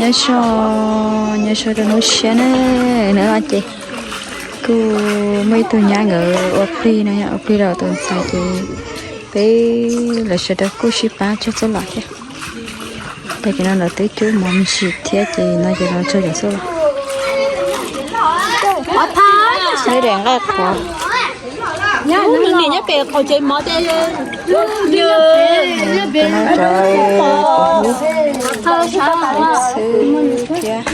Nyob zoo, nyob zoo rau hnub tshiab na, hnub no ces kuj muaj ib tug nyab nkawd ua plig no, ua plig rau tus ntxhais ces peb lawv sawv daws kuj sib pab tsaug txuj lom thiab. Tag kis no lawv twb cub mov me ntsis thiab ces no ces lawv tsaug cov txuj lom. Neb daim nqaij qhuav. Nws niam nyob pem qaum tsev mov ces xwb thiab.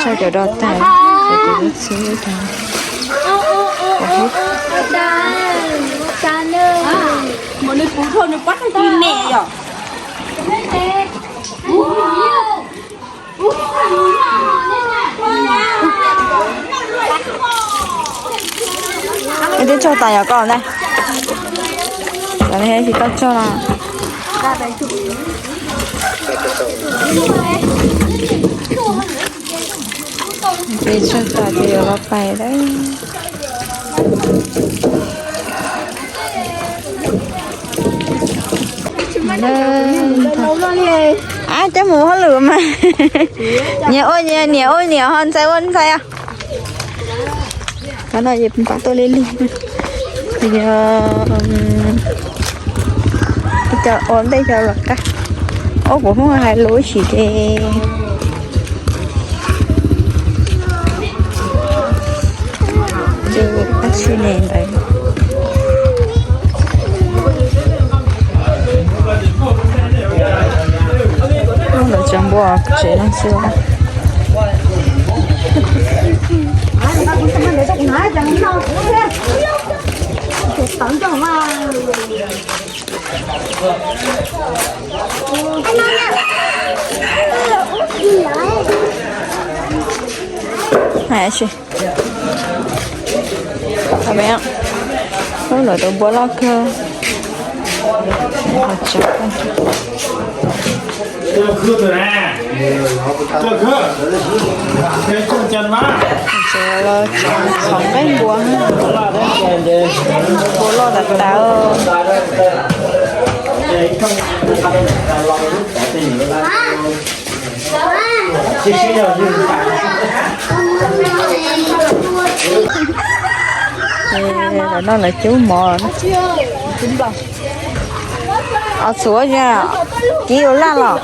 Tsaug cov do tag, cov lub xwb cov. Twb tsaug tas yog koj ntag. Cov ne tsis tau tsaug no. Ces tsaug tas ces yuav los pais lawm. Ab, coj mus hauj lwm mas. Niam ua niam, niam ua niam, ho ntxhais ua ntxhais os. Qhov no ces pab tuaj li lig, yog cov ua ntej cov los qab. Ob kuv Hmoob hais lus ib sim ces, ces ab tsi ne ntawd. Lawv tseem npua tsev no xwb. Hais tsis, lawv tus npua loj kawg. Txhom nqaij npua, npua loj tas tas. Lawv noj lawv cub mov. Os txhuv, kib ua laj los.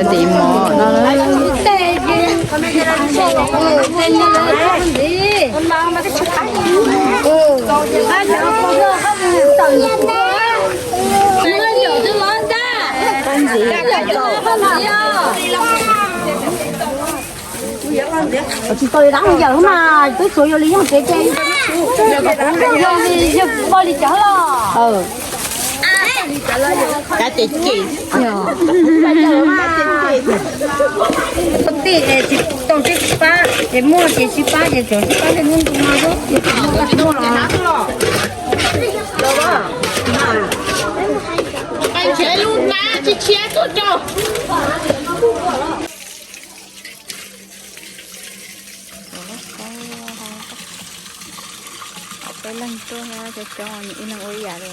Ntim mov no. Tsis tau yuav dab yawm mas twb tsuas yog li yoog tsev ces yog li yog poj li cov los. Cov ces cem. Tij es tsis tau sib pab ces muaj ces sib pab ces tseem sib pab tej hnub ntu no xwb. Ntshe lub hnab tsis tshiab tuaj rau. Peb leeg tuaj, coob coob, ib leeg ua ib yam li.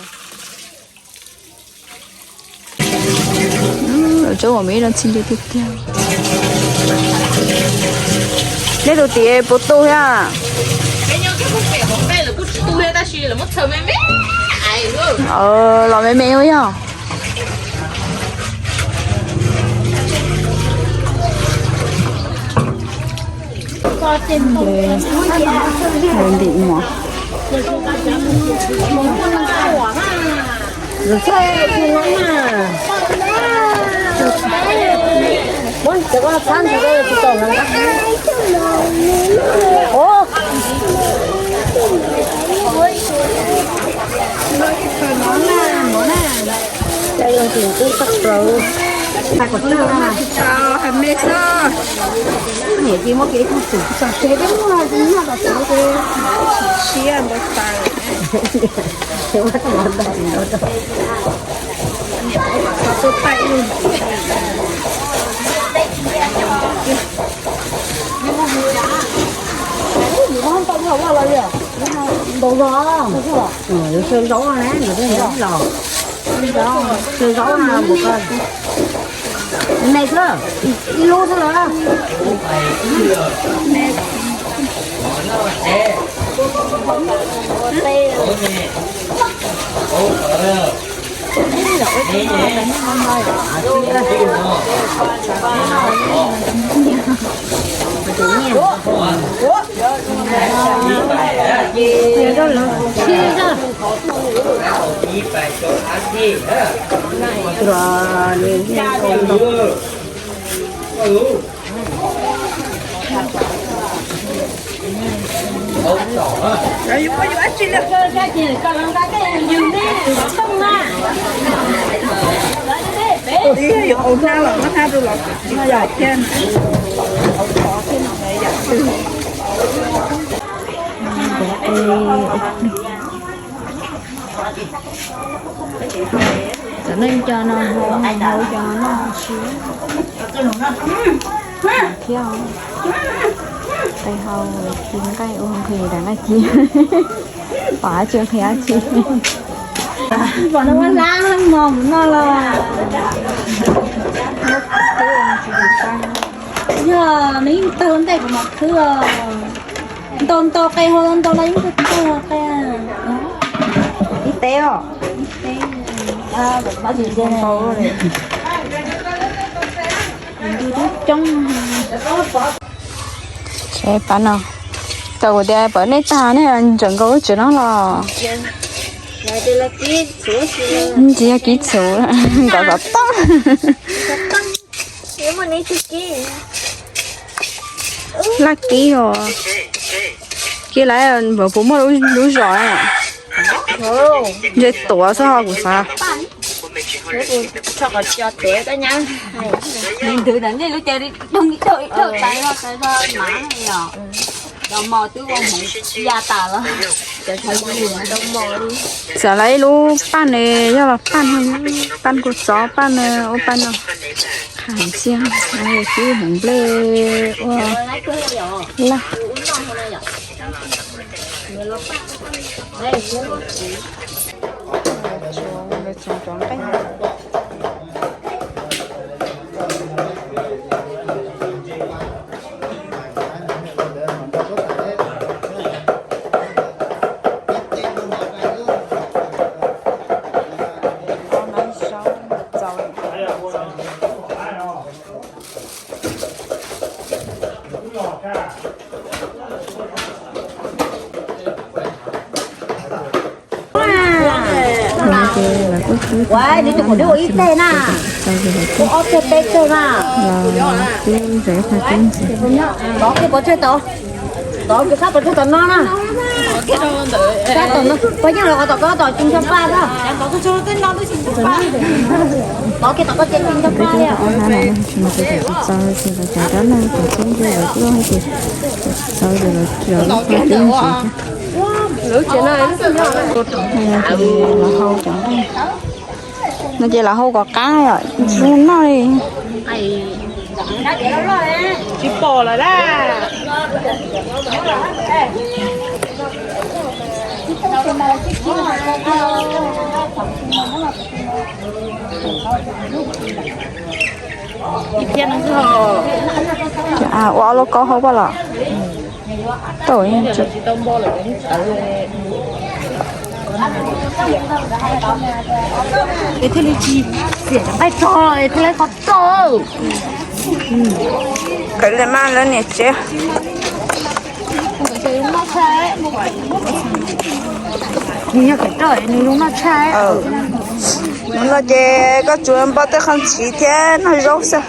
Tsob uas me no txi ncu tiag tiag. Nej tus tim puas tu thiab? Los me me ua yog. Ntim mov. Hais me xwb, niam tsis muab kev tug twm txog tsev, peb muaj noj tom tsev, tsis siab npau taws. Ntau zog, yuav xyaw zaub na, nkawd twb los xyaw zaub na, mus ko me xwb, ib lub xwb los. Yuav ua hnab los muab hnab rau los tsis yog thiab, yam twg. Cov neeg co no hau, hau cov no noj siab thiab. Qe hau ci nqaij ua nqhis daim nqaij ci. Pom dab tsi nqhis dab tsi. Pom no ua lab mos mus no los. Yog nws yeej tawg ntej kuv mam khwb os. Ntau ntau qe hau ntau no yeej tawg tawg qe. Ib teb os. Ib teb. Coob. Ces pab no, tau kuv tias pab nej tag nej ntseem nkaus lub tsev no los. Tsis yog kib txhuv, nkawd xov tooj. Laj kib os. Kib lawv puas muaj lub zos na? Ntshe tuav xwb ho kuv xav. Xav lawv ib lub paj ne, yog los paj, paj kua txob, paj ua paj no. Qha heev xiab, xwb hmoov nplej ua laj. Ua, nws tus qub ib teg na, ua ob teg peb teg na. Tov kiag pov tseg tod, tov kiag sab pov tseg tom no na. Sab tom no, pab yeej los qhov tom koj tom ci ncho paj na. Tov kiag tom koj ci ncho paj li. Tsis mas tus txaus ces lawv cov dab laug cov txheeb ze lawv kuj hais tias txaus ces lawv tsis lub qhov tseeb ntsis thiab. Lawv hau cov nqaij no ces lawv hau kom qab yom, tsis noj li. Tsis pom lawm na. Ib phiab no xwb. Ua ob lub kaub hau paj los. Tau. Es thiaj li tsis xiam nqaij tso es thiaj li qhov tau. Kawm li mas lawv niam tsev. Nws yog kawm roj nws zoo noj tshaj. Hnub no ces koj tsuas npaj tej qhov ntxiv thiab noj zaub xwb.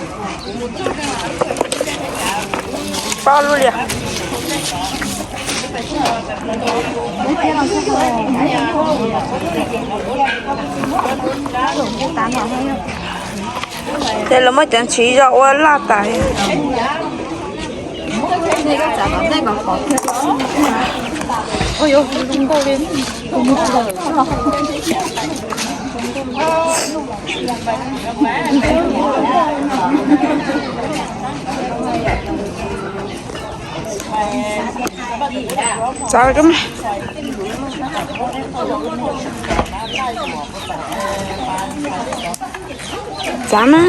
Pab lub lias. Ces los muab cov ntshis zog ua laj tas. Txav kab me. Txav na.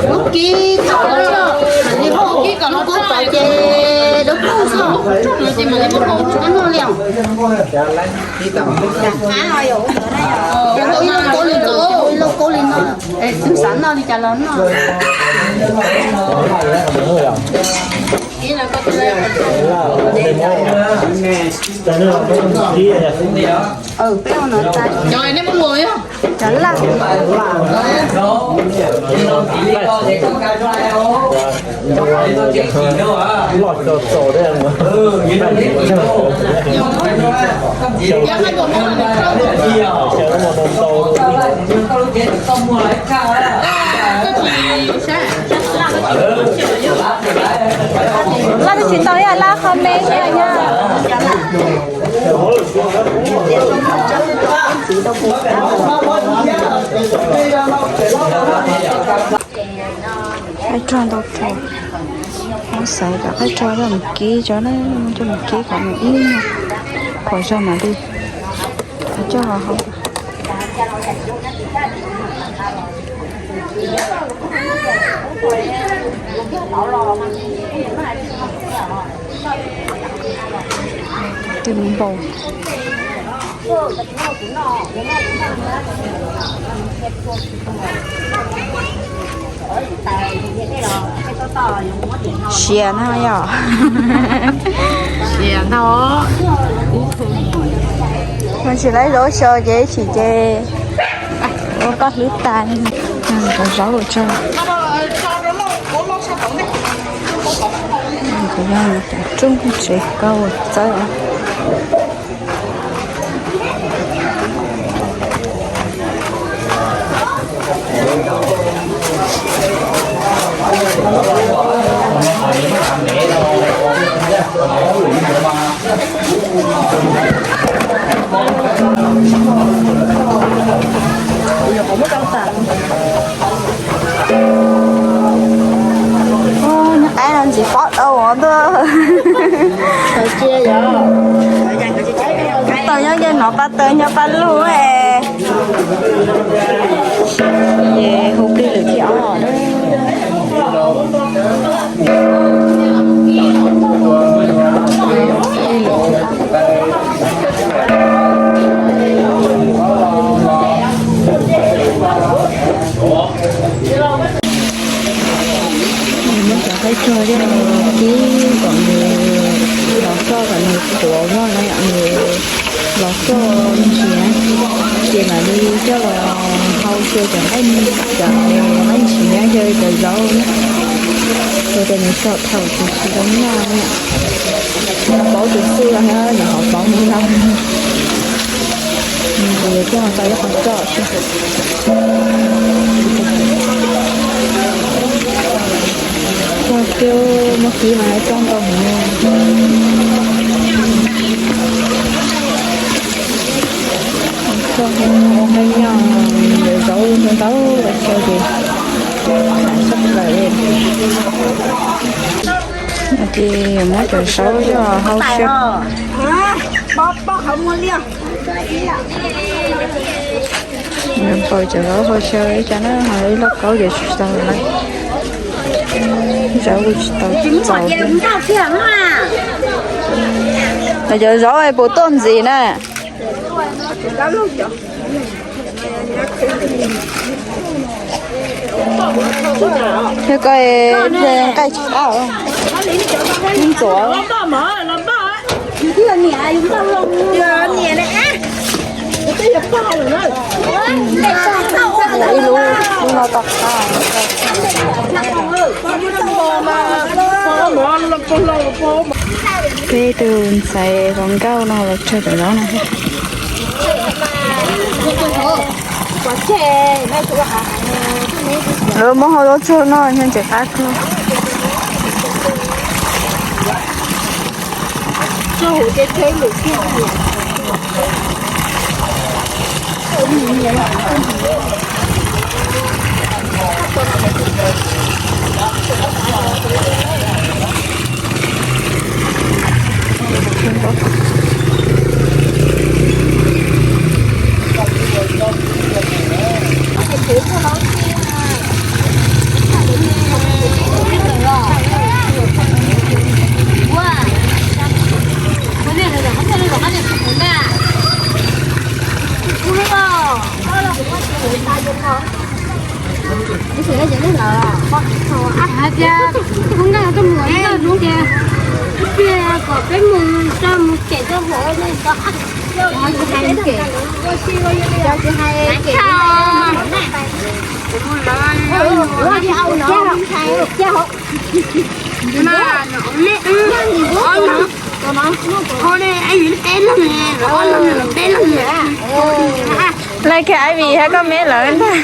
Lub kib tom, lub kib kom lub kub tom ces lub kub xwb, ces mam li muab kub tsuav noj li os. Ib lub kub li no, ib lub kub li no, xav noj li cas los noj. Peb ua no tas. Cov laj. Laj tsis tau ib yam laj qhov me thiab yog. Qaib rog ntau kawg, muab xaiv kom qaib rog coj mus kib tso na, coj mus kib kom nws ib nyuag qhuav zog mam li coj los hau. Twb npau. Siav no yom. Siav ntau. Mas tsis laib zaub xyaw ces tsis ces ua koj hlwb tas li. Cov zaub ua tsaug. Kuv yog cov rooj tsev koj ua txawb. Nyuag qaib no ntxim pob tau ua ntuj. Tau nyob nyob nov pab taw nyob pab luj. Ces hu plig lwm thib ob. Muab cov qaib rog coj kib kom nws los xoj kom nws qhuav vog no yom, nws los xoj ntsiav, ces mam li coj los hau xyaw cov nqaij, cov nqaij ntsiav xyaw cov zaub na, ua rau nws txom thaum tsis tau noj na. Paub tus xwb los nws ho paub nws no. Kuv yuav coj tau ib qho coj xwb. Coj kiag muab kib mas coj ntau heev. Coj ua nqaij nyob, zaub ntau ntau los xyaw ces sab plaws li. Ces muab cov zaub coj hau xyaw. Npau cov zaub hau xyaw ib co na, ho ib lauj kaub ces tsis tau lawm. Zaub kuj tsis tau txaus. Cov zaub puas tuaj ntxiv na? Thiab koj nqaij tsis qab, ntxuav. Ib lub, lub no tau qab. Peb tus ntxhais hluas nkauj no los tsawg cov zaub no thiab. Lawv muab hau zaub tsuag no nyob ntses qab kawg. Hais tias, koj nkaj tuaj mus ib hnub tias, ib pliag kom peb mus tso mus cem txoj hlua nej tso. Tsis hais cem, tsis hais cem. Lawv kiag Ivy thiab koj me lawv ntag.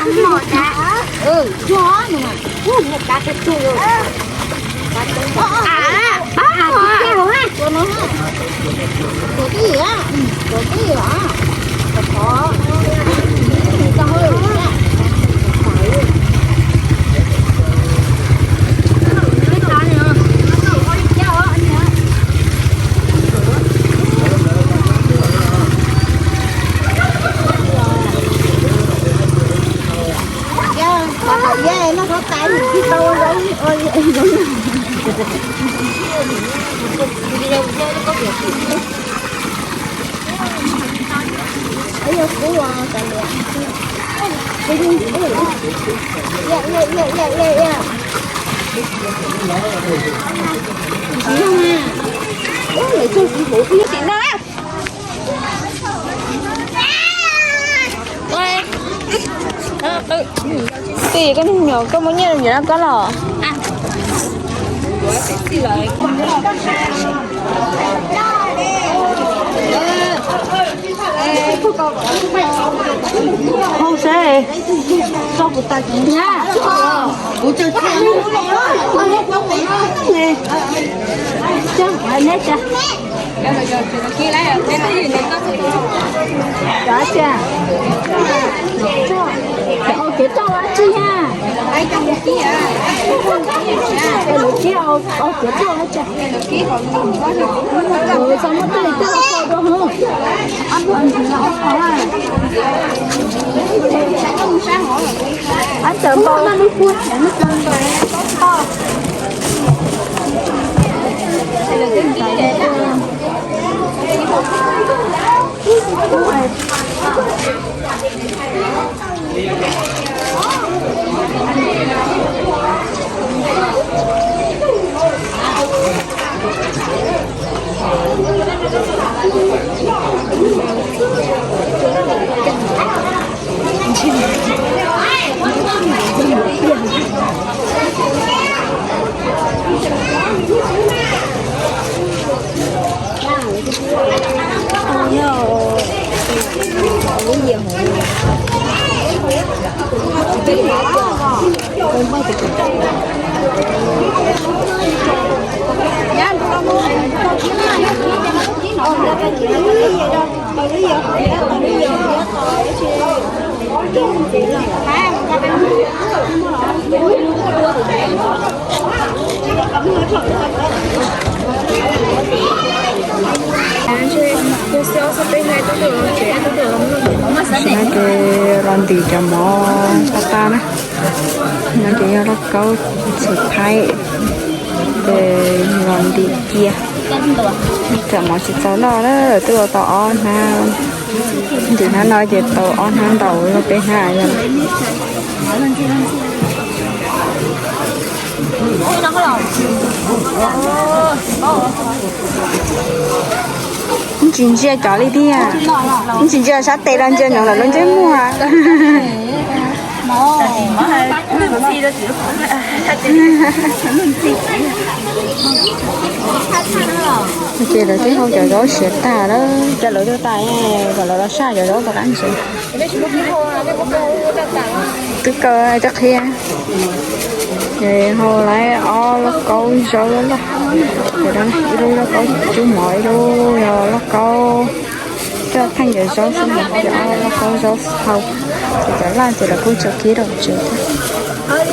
Tij, koj niag me nyuam, koj muaj nyiaj rau niam no koj los? Hau seb, tso kuv tas kuv, kuv tso tso. Tso, neb tso. Cov cia, ua kev coj ua tsi ha? Lawv kib ua kev coj ua tsi? Txog muab tej coj ua dua hov. Ab, tawm npau. Tam sim no ces los ntim cov mov tag tag na. No ces yog lauj kaub txiv phaib, ces los ntim cia. Cov mov tsis txaus noj na, twb ua tau ob hnab. Ntim hnab no ces tau ob hnab ntau, peb hnab yog. Tsis ntsia cov li tiag. Tsis ntsia sab tes los ntsia nyob lawm lub ntsej muag. Ces lawv twb hau cov zaub siav tag lawm, coj lawv tuaj tas kom lawv los saj cov zaub rov qab ntxiv. Twb kaw coj qhia. Ces hau lawm ob lauj kaub zaub loj loj, ib lub lauj kaub cub mov, ib lub yog lauj kaub coj theej cov zaub xwb, ces ob lauj kaub zaub hau. Ces cov laj ces lawv kuj tso kiag rau tsev thiab.